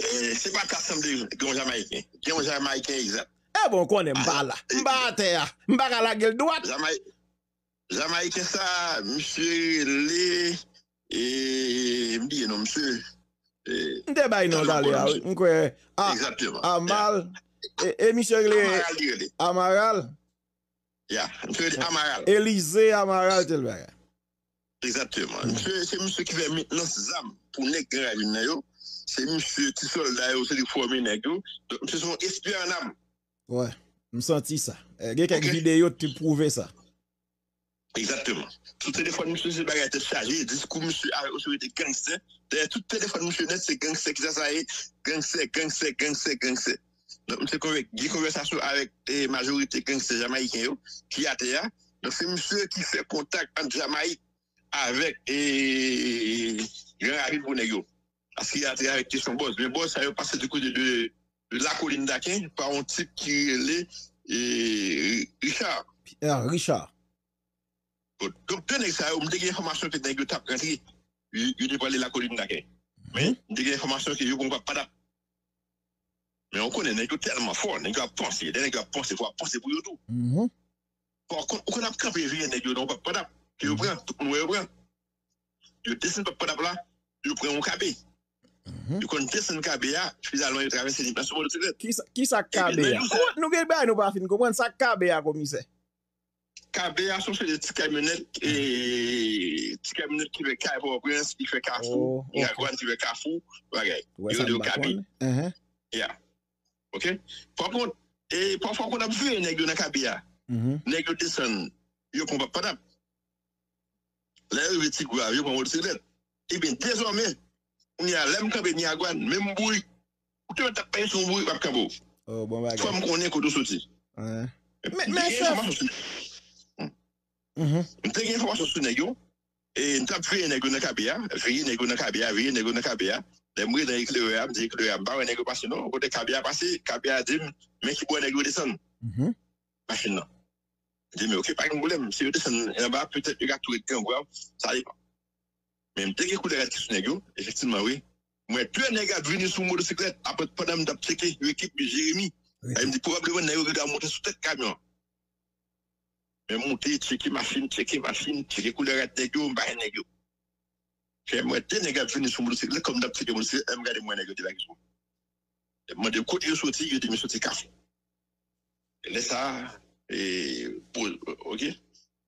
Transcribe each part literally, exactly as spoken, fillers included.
E, se pa ka sanble gen yon Jamayiken. Gen yon Jamayiken egzat. E bon, konnen m pa la. M pa atè a. M pa ka lage l dwat. Jamay, Jamayiken sa, misye rele, e, m bliye non misye. E, m te bay non talè a, wi. M kwè, a, Amal, e, e misye rele Amaral. Ya, misye rele Amaral. Elize Amaral, tel bagay. Egzakteman. Misye, se misye ki fè mentnans zam pou nèg Gran Ravin nan yo. Se misye, ti sòlda yo, se li k fòme nèg yo. Donk, misye se yon espyè an nam. Wè, m santi sa. E, gen kèk videyo ki pwouve sa. Egzakteman. Sou telefòn misye, se bagay tèt chaje, diskou misye avèk otorite gangstè. Dèyè tout telefòn misye nèt, se gangstè ki sa sa ye, gangstè, gangstè, gangstè, gangstè. Donk, misye konvè-, gen konvèsasyon avèk, e, majorite gangstè jamayiken yo ki atè a. Donk, se misye ki fè kontak ant Jamayik avèk, e, Gran Ravin pou nèg yo. Paske atè a avèk kesyon bòz. Men bòz sa yo pase di kote de, de Lakolin Daken pa yon tip ki rele, e, Richard. Pierre Richard. Bon, donk, de nèg sa yo, m te gen enfòmasyon ke nèg yo t ap rantre. Yo, yo te prale Lakolin Daken. Men, m te gen enfòmasyon ke yo pran pa padap. Men ou konnen, nèg yo tèlman fò, nèg yo ap panse. Lè nèg yo ap panse, fò ap panse pou yo tou. Fò ou konn, ou konn ap kanpe veye nèg yo nan yon pa padap. Ke yo pran, tout moun wè yo pran. Yo desann pa padap la, yo pran yon kabe. Yo konn desann kabe a, finalman yo travèse li nan sou motosiklèt. Kisa, kisa kabe a? Nou gen bagay nou pa fin konprann, sa kabe a, komisè? Kabe a se yon seri de ti kamyonèt, e, ti kamyonèt ki fè kay Pòtoprens, ki fè Kafou, Miragwàn, ki fè Kafou, bagay. Yo rele yo kabe. Ya. Oke? Pa kont, e, pafwa, konn ap veye nèg yo nan kabe a. Nèg yo desann, yo pran pa padap. Lè yo rive Ti Gwav, yo pran motosiklèt. Ebyen, dezòmè, kounye a, lè m kanpe Miragwàn, menm bourik, ou te mèt ap peye sou yon bourik, m ap kanpe w. Fò m konnen kote w soti. Men, men, chèf. M te gen enfòmasyon sou nèg yo. E m t ap veye nèg yo nan kabe a, veye nèg yo nan kabe a, veye nèg yo nan kabe a. Lè m rive nan eklerè a, m di eklerè a, m pa wè nèg yo pase non. Kote kabe a pase, kabe a di m, men ki bò nèg yo desann machin nan. M di, men oke, pa gen pwoblèm. Si yo desann anba, petèt yo ka tou ret Gran Gwav, sa depann. Men m te gen koudè rad ki sou nèg yo, efektivman, wi. M wè de nèg ap vini sou motosiklèt, apre pandan m t ap tcheke yon ekip Jeremi. E m di, pwobableman nèg yo gentan monte sou tèt kamyon an. Men m monte, tcheke machin, tcheke machin, tcheke koulè rad nèg yo, m pa wè nèg yo. Fè m wè de nèg ap vini sou motosiklèt, kòm m t ap tcheke motosiklèt, lè m gade m wè nèg yo debake sou mwen. Lè m mande kote yo soti, yo di m yo soti Kafou. E lè sa a, e, pou, oke.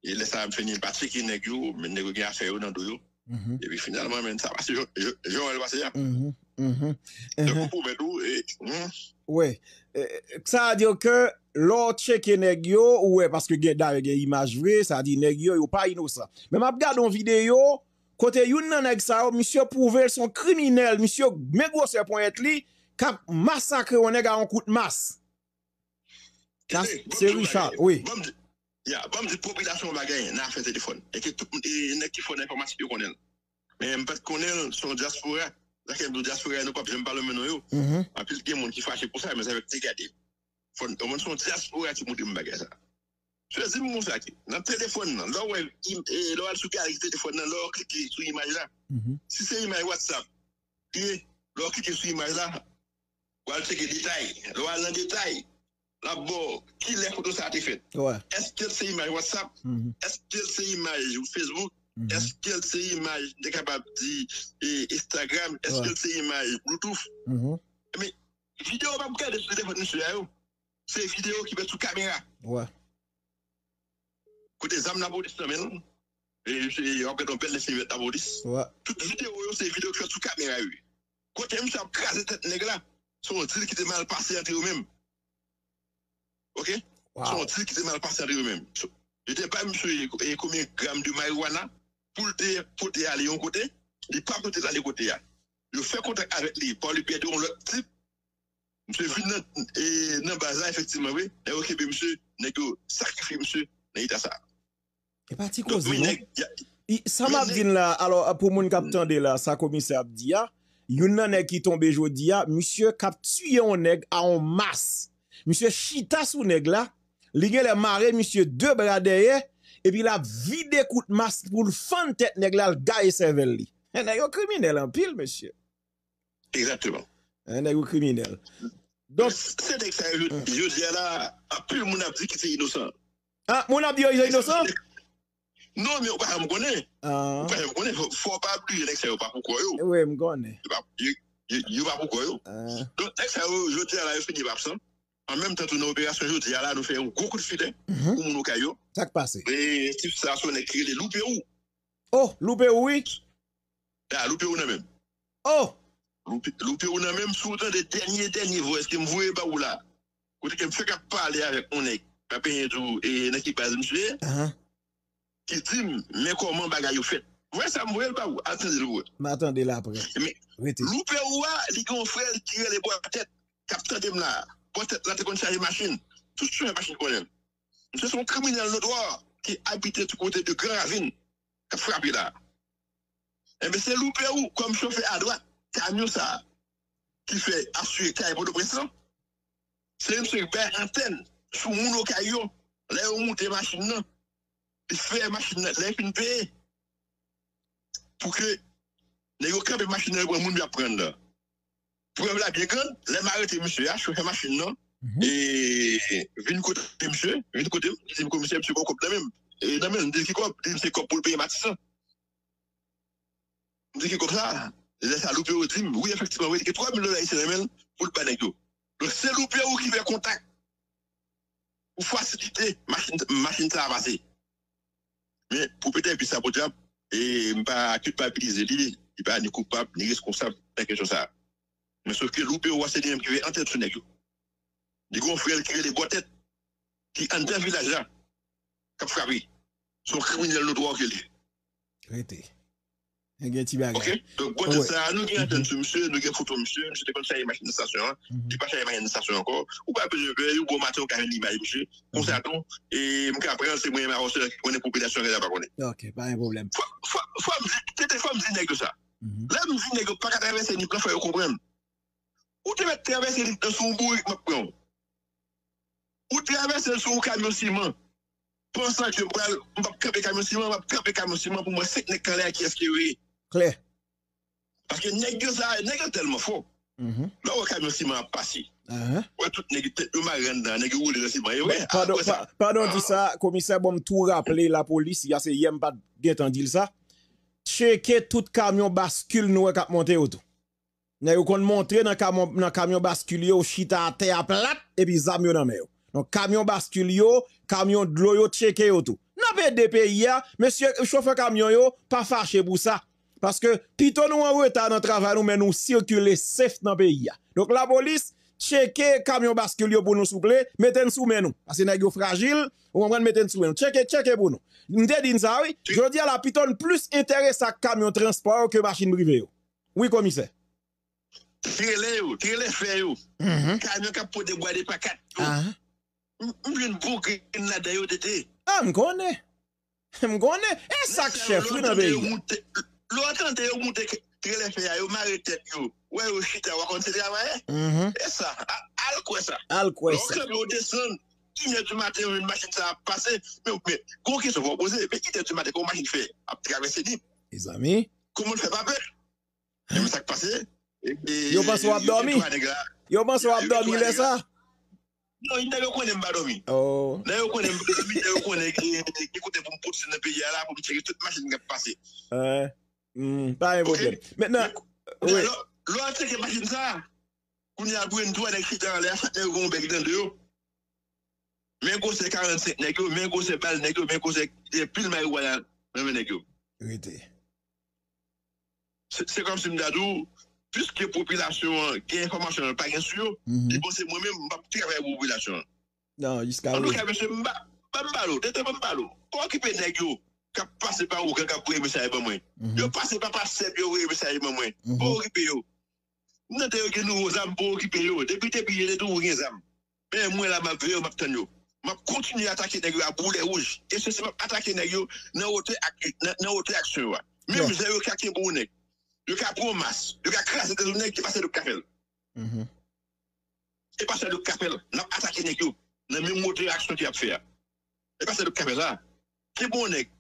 E lè sa a, m fini pa tcheke nèg yo, men nèg yo gen afè yo nan do yo. Epi finalman, men sa pase, jan, jan, jan w wè l pase a. Donk, m pwomèt ou, e, hmm. Wi. E, sa vle di ke lè w tcheke nèg yo, ou wè, paske gen, dayè gen imaj vre, sa vle di nèg yo, yo pa inosan. Men m ap gade yon videyo, kote youn nan nèg sa yo, misye pwouve l se yon kriminèl, misye men gwosè ponyèt li, k ap masakre yon nèg a yon kout mas. Tande, ban m di w yon bagay. Wi. Ban m di, ya, ban m di popilasyon yon bagay nan afè telefòn. E ke tout moun, e nèg ki fò nan enfòmatik yo konnen l. Men m pa t konnen l, se yon dyaspora. Sa fè m di w dyaspora, nou p ap janm pale men non yo. Anpil gen moun ki fache pou sa, men sa fè m te gade. Fò n, se yon dyaspora ki montre m bagay sa. Sezi m konsa ke, nan telefòn nan, lè w wè, im-, e, lè w al sou galri telefòn nan, lè w klike sou imaj la, si se imaj WhatsApp li ye, lè w klike sou imaj la, w al tcheke detay. Lè w al nan detay, l ap ba w kilè foto sa a te fèt. Èske l se imaj WhatsApp? Èske l se imaj Facebook? Èske l se imaj, m te kapab di, e, Instagram? Èske l se imaj Bluetooth? Men, videyo w ap gade sou telefòn misye a yo, se videyo ki fèt sou kamera. Kote zam lapolis nan men l, e, e, w ap gade yon bèl lèse vèt lapolis. Tout videyo yo, se videyo ki fèt sou kamera yo. Kote misye ap kraze tèt nèg la, se yon dil ki te mal pase ant yo menm. Oke? Se yon dil ki te mal pase ant yo menm. So, yo te bay misye, e, konbyen gram de marijuana pou l te pote ale yon kote, li pa pote l ale kote a. Yo fè kontak avèk li, pa le byè de yon lòt tip, misye vin nan, e, nan baz la, efektivman, wi. Nèg yo kenbe misye, nèg yo sakrifye misye nan eta sa a. E pa ti koze, non. I, sa m ap di n la, alò, pou moun k ap tande la, sa komisè ap di a, youn nan nèg ki tonbe jodi a, misye k ap tiye yon nèg a yon mas. Misye chita sou nèg la, li genlè mare misye de bra dèyè, epi l ap vide kout mas pou l fann tèt nèg la, l gaye sèvèl li. Nèg yo kriminèl anpil, mesye. Egzakteman. Nèg ou kriminèl. Donk, se nèg sa yo, jodi a la, anpil moun ap di ki se inosan. Ah, moun ap di yo inosan? Non, men ou pa janm konnen. Ou pa janm konnen. Fò w pa bliye nèg sa yo pa pou kò yo. Wi, m konnen. Yo pa pou kò yo. Donk, nèg sa yo, jodi a la, yo fini ap absan. An menm tan tou nan operasyon jodi a la, nou fè yon gwo kout filen pou moun Okay yo. Sa k pase? E tip sa, se yon nèg ki rele Loupe Ou. Oh, Loupe Ou, wi. A, Loupe Ou nan men m. Oh! Loupe Ou nan men m, si w tande dènye, dènye voice ke m voye ba ou la. Kote ke m fèk ap pale avèk yon nèg, m ap benyen di w, e nan ki baz misye ye, ki di m, men kòman bagay yo fèt. Voice sa m voye l ba ou, al tande l pou wè. M a tande l apre. Men, Loupe Ou a, li gen yon frè l ki rele Bòtèt, k ap tande m la. Bòtèt la te konn chaje machin. Tout chofè machin konnen l. Misye se yon kriminèl notwa ki abite ti kote de Gran Ravin, k ap frape la. Enben, se Loupe Ou kòm chofè adwat kamyon sa a ki fè asire kay Pòtoprens lan. Se misye ki bay antèn sou moun Okay yo. Lè yo moute machin nan, li fè machin nan, lè li fin peye, pou ke nèg yo kanpe machin nan, yo pran moun y ap pran nan. Prèv la byen grann, lè m arete misye a, chofè machin nan, e vin kote misye, vin kote m, li di m, komisè, misye gen yon kòb nan men m. E nan men l, m di l ki kòb, li di m se kòb pou l peye Matisan. M di ki kòb sa? Lè sa Loupe Ou di m, wi, efektivman, wi, li gen twa mil dola ayisyen nan men l pou l bay nèg yo. Donk, se Loupe Ou ki fè kontak pou fasilite machin, machin sa a pase. Men, pwopriyetè bis la, podyab, e m pa kilpabilize li, li pa ni koupab, ni reskonsab nan kesyon sa a. Men sof ke Loupe Ou a se li menm ki veye antèn sou nèg yo. Li gen yon frè l ki rele Bòtèt, ki anndan vilaj la, k ap frape. Se yon kriminèl notwa ke li ye. Rete. Gen ti bagay. Ok? Donk, Bòtèt sa a, nou gen antèn sou misye, nou gen foto misye, misye te konn chaje machin nan estasyon an, li pa chaje machin nan estasyon ankò. Ou pa bezwen pè, yon bon maten, ou ka jwenn imaj misye. Konsa tou, e m ka pran l, se mwen menm avè w sèl ki konnen, popilasyon an genlè pa konnen. Ok, pa gen pwoblèm. Fò, fò, fò m di, tete fò m di nèg yo sa. Lè m di nèg yo pa ka travèse Nip lan, fò yo konprann. Ou te mèt travèse Nip lan sou yon bourik m ap pran w. Ou travèse l sou yon kamyon siman. Pansan ke m pral, m p ap kanpe kamyon siman, m ap kanpe kamyon siman pou m wè senk nèg k anlè a kiyès ki yo ye. Klè. Paske nèg yo sa, nèg yo tèlman fò. Lè w wè kamyon siman ap pase. Ou wè tout nèg yo tèt yo mare anndan, nèg yo woule nan siman yo. Wi, apre sa. Pandan w di sa, komisè, bon, m tou raple lapolis, ya se yè m pa t gentan di l sa. Tcheke tout kamyon baskil nou wè k ap monte yo tou. Nèg yo konn montre nan kamyon, nan kamyon baskil yo, chita atè a plat, epi zam yo nan men yo. Donk, kamyon baskil yo, kamyon dlo yo, tcheke yo tou. N ap ede peyi a, mesye chofè kamyon yo, pa fache pou sa. Paske pito nou an reta nan travay nou, men nou sikile safe nan peyi a. Donk, lapolis, tcheke kamyon baskil yo pou nou, souple, mete n sou men nou. Paske nèg yo frajil, ou konprann, mete n sou men nou. Tcheke, tcheke pou nou. M te di n sa, wi. Jodi a la, pito n plis enterese ak kamyon transpò yo ke machin prive yo. Wi, komisè. Trelè yo, trelè fè yo, kamyon k ap pote bwa de pakat yo. M, m jwenn bon grenn ladan yo, tete. Ah, m konnen. M konnen. E sa k chèf, wi, nan peyi a. Lè w tande yo moute trelè fè a, yo mare tèt yo. Wè yo chita, w a konn se travayè. E sa, al kwè sa. Al kwè sa. Lè w kanpe, w desann, inè di maten, yon machin sa ap pase. Men, men, gon kesyon fò w poze. Men inè di maten, kòman machin fè ap travèse Nip? Mezanmi. Kòman l fè pa pè? Men sa k pase? Yo panse w ap dòmi? Yo panse w ap dòmi lè sa? Non, nèg yo konnen m pa dòmi. Nèg yo konnen m pa dòmi, nèg yo konnen ki kote pou m pote nan peyi a la, pou m tcheke tout machin k ap pase. Pa gen pwoblèm. Mentnan, wi. Lè w al tcheke machin sa, kounye a pou jwenn twa nèg chita anlè a, chak nèg yo gen yon bèg nan do yo. Men gwosè karannsenk nèg yo, men gwosè bal nèg yo, men gwosè pil mariwana nan men nèg yo. Rete. Se, se kòmsi m ta di w, piske popilasyon an gen enfòmasyon l pa gen sou yo, li panse mwen menm m p ap travay pou popilasyon an. Non, jiska prezan. Antouka, mesye, m pa, ban m pale w, tete ban m pale w. Pa okipe nèg yo k ap pase pa ougan k ap voye mesaj ban mwen. Yo pase pa pastè yo voye mesaj ban mwen. Pa okipe yo. M tande yo gen nouvo zam, pa okipe yo. Depi, depi je te toujou gen zam. Men mwen la, m ap veye yo, m ap tann yo. M ap kontinye atake nèg yo a boulè wouj. E se si m ap atake nèg yo nan wotè ak, nan, nan wotè aksyon yo a. Menm jan yo ka kenbe yon nèg, yo ka pran yon mas, yo ka kraze tèt yon nèg, e pa sèl yo k ka fè l. E pa sèl yo k ka fè l. N ap atake nèg yo nan menm wotè aksyon ke y ap fè a. E pa sèl yo k ka fè sa. Kenbe yon nèg,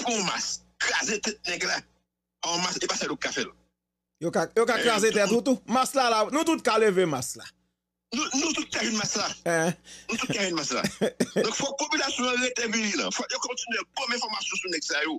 pran yon mas, kraze tèt nèg la. An mas, e pa sèl ou k ka fè l. Yo ka, yo ka kraze tèt ou tou. Mas la, la, nou tout ka leve mas la. Nou, nou tout ka jwenn mas la. Nou tout ka jwenn mas la. Donk, fòk popilasyon an rete vijilan. Fòk yo kontinye ban m enfòmasyon sou nèg sa yo.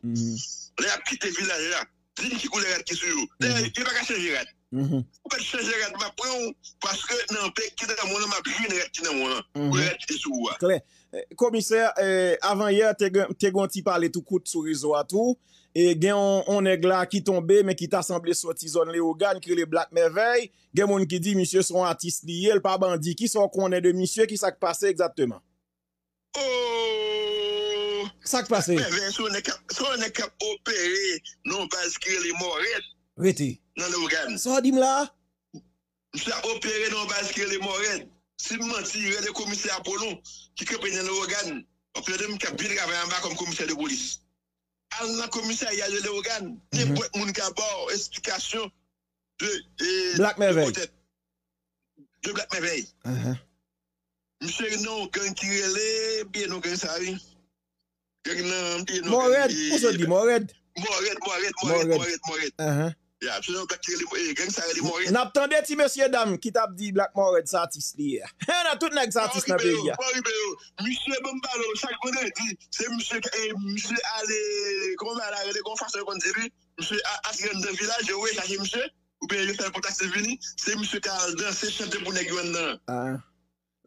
Lè y ap kite vilaj la, di m ki koulè rad ki sou yo. Dayè, yo pa ka chanje rad. Ou mèt chanje rad, m ap pran w, paske nan bèk ki nan men w lan, m ap jwenn rad ki nan men w lan. Koulè rad ki te sou ou a. Klè. Eh, komisè, eh, avanyè, te gen, te gen yon ti pale tou kout sou rezo a tou. E gen yon, yon nèg la ki tonbe, men ki ta sanble soti zòn Leyogàn, ki rele Black Mèvèy. Gen moun ki di misye se yon atis li ye, l pa bandi. Kisa w konnen de misye? Kisa k pase egzakteman? Oh! Sa k pase? Mèvèy, se yon nèg k ap, se yon nèg k ap opere nan yon baz ki rele Mòrèd. Rete. Nan Leyogàn. Sa w di m la a? Misye ap opere nan yon baz ki rele Mòrèd. Si m manti, rele komisè Apolon, ki kanpe nan Leyogàn. W ap tande m, k ap byen travay anba kòm komisè de polis. Al nan komisarya de Leyogàn. Nenpòt moun ka ba w esplikasyon de, e, Black Mèvèy. De Black Mèvèy. Misye nan yon gang ki rele, m bliye non gang sa, wi. Gang nan, m bliye non gang. Mòrèd, ou sot di Mòrèd? Mòrèd, Mòrèd, Mòrèd, Mòrèd, Mòrèd. Ya, se yon gang ki rele, e, gang sa rele Mòrèd. N ap tande ti mesye dam ki t ap di Black Mòrèd se atis li ye a. Nan tout nèg se atis nan peyi a. Pa okipe yo, pa okipe yo. Misye, ban m pale w, chak vandredi, se misye, e, misye ale, kòman bagay la rele, gon fason yo konn di li. Misye a, al nan vilaj, yo voye chache misye, oubyen yo fè l pran taksi vini, se misye k al danse, chante pou nèg yo anndan.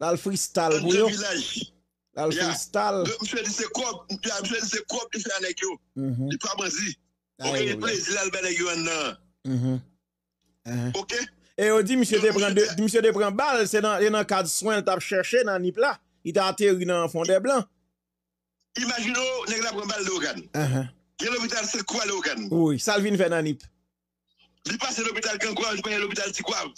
L al freestyle pou yo. Anndan vilaj. L al freestyle. Donk, misye di se kòb, ya, misye di se kòb li fè a nèg yo. Li pa bandi. Oke, e plezi l al bay nèg yo anndan an. Oke? E yo di misye te pran de, misye te pran bal, se nan, se nan kad swen l t ap chèche nan Nip la. Li te ateri nan Fondèblan. Imajine w, nèg la pran bal Leyogàn. Gen lopital Sent Kwa Leyogàn. Wi, sa l vin fè nan Nip? Li pase lopital Gran Kwav, li pase lopital Ti Kwav.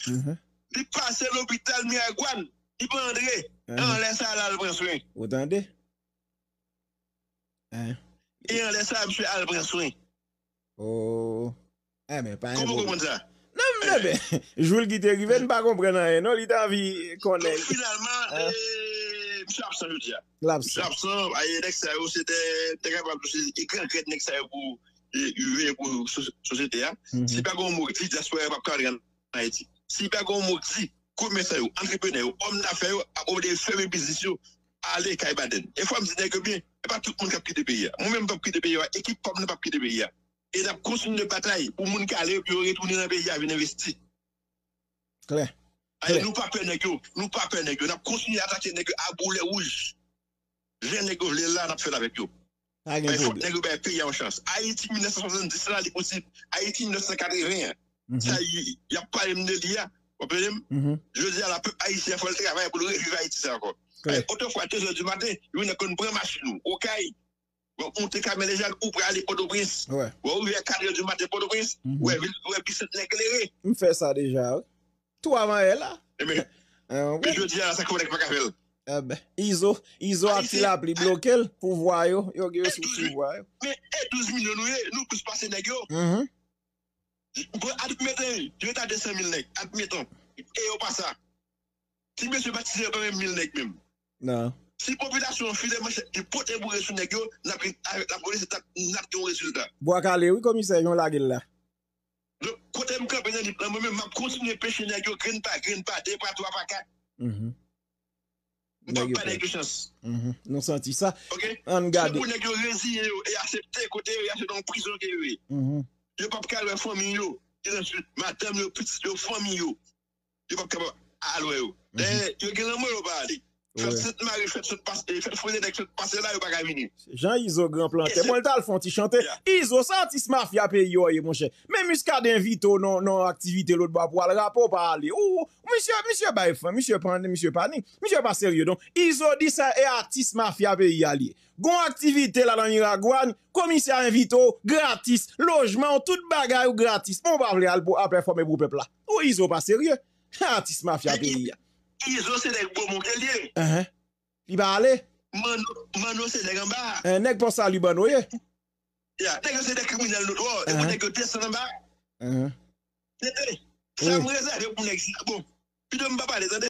Li pase lopital Miragwàn, li pran Andre. Anlè sa a, l al pran swen. Ou tande? E anlè sa a, misye al pran swen. Oh. Enben, pa gen pwoblèm. Kòman w konprann sa? Non, m, enben, jou l kite rive, m pa konprann anyen, non, li te anvi konnen. Donk, finalman, e, misye absan jodi a. L absan. Misye absan, e, nèg sa yo, se te, te kapab, se, e, gran krèt nèg sa yo pou, e, veye pou so-, sosyete a. Si pa gen yon mo k di, dyaspora yo p ap ka antre ann Ayiti. Si pa gen yon mo k di, komèsan yo, antreprenè yo, òm dafè yo ap oblije fèmen biznis yo, ale kay Baden. E fò m di nèg yo byen, e pa tout moun k ap kite peyi a. Mwen menm m p ap kite peyi a, ekip pa m nan p ap kite peyi a. E n ap kontinye batay pou moun k ale yo, pou yo retounen nan peyi a vin envesti. Klè. Ayi, nou pa pè nèg yo, nou pa pè nèg yo. N ap kontinye atake nèg yo a boulè wouj. Jan nèg yo vle l la, n ap fè l avèk yo. Pa gen pwoblèm. Fòk nèg yo bay peyi a yon chans. Ayiti mil nèf san swasanndis la, li posib. Ayiti mil nèf san katreven an. Sa y, y ap pale m de li a. W ap tande m? Jodi a la, pèp ayisyen an, fò l travay pou l reviv Ayiti sa ankò. Klè. Ay, otrefwa, de zè di maten, yo nèg konn pran machin ou, Okay, w ap monte Kamèlejak, ou prale Pòtoprens. Wè. Wè, ou rive a kat zè di maten Pòtoprens, ou wè vil, ou wè Bisant nan klere. M fè sa deja, wi. Tou avan yè la. Enben, men jodi a la, sa k fè nèg pa ka fè l? Enben, Izo, Izo ak Ti Lapli bloke l, pouvwa yo, yo gen resous sou pouvwa yo. Men e douz milyon nou ye, nou plis pase nèg yo. Bon, admetan, yo ta de san mil nèg, admetan. E yo pa sa. Ti mesye batize yo pa menm mil nèg menm. Non. Si popilasyon an file manchèt li pote boure sou nèg yo, n ap gen avèk lapolis, n ap, n ap gen yon rezilta. Bwa kale, wi, komisè, jan w lage l la. Donk, kote m kanpe nan Nip lan, mwen menm, m ap kontinye peche nèg yo, grenn pa grenn, pa de, pa twa, pa kat. M p ap bay nèg yo chans. Nou santi sa. Oke? Ann gade. Se pou nèg yo reziye yo e aksepte kote yo ye a, se nan yon prizon ke yo ye. Yo p ap ka al wè fanmi yo. Elanswit, madanm yo, pitit yo, fanmi yo. Yo p ap kapab al wè yo. Dayè, yo gen lanmò yo pa ale. Fèt Sent Mari, fèt sot pase, fèt Frenadèk sot pase la, yo pa ka vini. Jan Izo gran plantè. Mwen, l t al fè yon ti chante. Izo, se atis mafya peyi a w ye, monchè. Men Muscadin envite w nan, nan aktivite lòtbò a pou w al rape, w pa ale. Ou, misye, misye bay fran, misye pa, misye pa ni, misye pa serye, non. Izo di sa e atis mafya peyi a l ye. Gon aktivite la nan Miragwàn, komisè a envite w, gratis, lojman w, tout bagay ou gratis. Men w pa vle al pou, al pèfòme pou pèp la. Ou Izo pa serye. Atis mafya peyi a. Izo se nèg Bomon ke l ye. Li pa ale. Manno, Manno se nèg anba a. Nèg Pòsali Manno ye. Ya, nèg yo se de kriminèl notwa. E pou nèg yo desann anba a. Tete, sa m rezève pou nèg sa. Bon, pito m pa pale, tande.